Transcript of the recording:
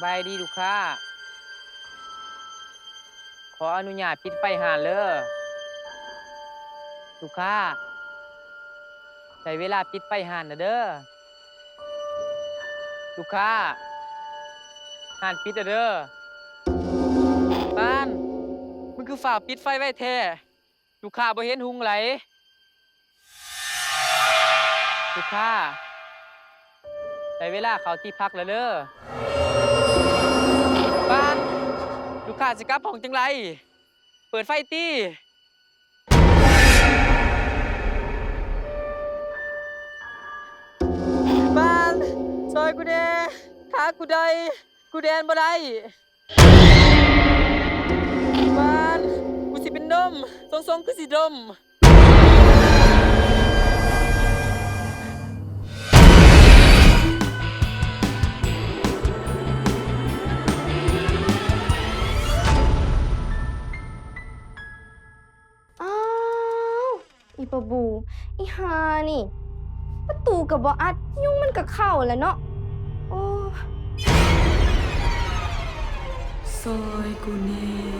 ບາຍດີລູກຄ້າ. ຂໍອະນຸຍາດປິດໄຟຮ້ານເດີ້ລູກຄ້າ. ໄດ້ເວລາປິດໄຟຮ້ານແລ້ວເດີ້ລູກຄ້າ. ຮ້ານປິດແລ້ວເດີ້. ປານ ມຶງຄືຟ້າວປິດໄຟໄວແທ້? ລູກຄ້າບໍ່ເຫັນຫຸງໃດ. ລູກຄ້າ ໄດ້ເວລາເຂົ້າທີ່ພັກແລ້ວເດີ້. ປານ ລູກຄ້າຊິກັບຫ້ອງຈັ່ງໃດ? ເປີດໄຟຕິ. ປານ ຊ່ອຍກູແດ່ ຂ້າກູໄດ້ ກູແລ່ນບໍ່ໄດ້. ປານ ກູຊິເປັນລົມ ຊົງໆ ຄືຊິລົມ. ອ້າວ ອີປາບູ ອີຫ່ານີ້ ປະຕູກໍບໍ່ອັດ ຍຸງມັນກໍເຂົ້າແຫຼະເນາະ. ໂອ້ ຊ່ອຍກູແດ່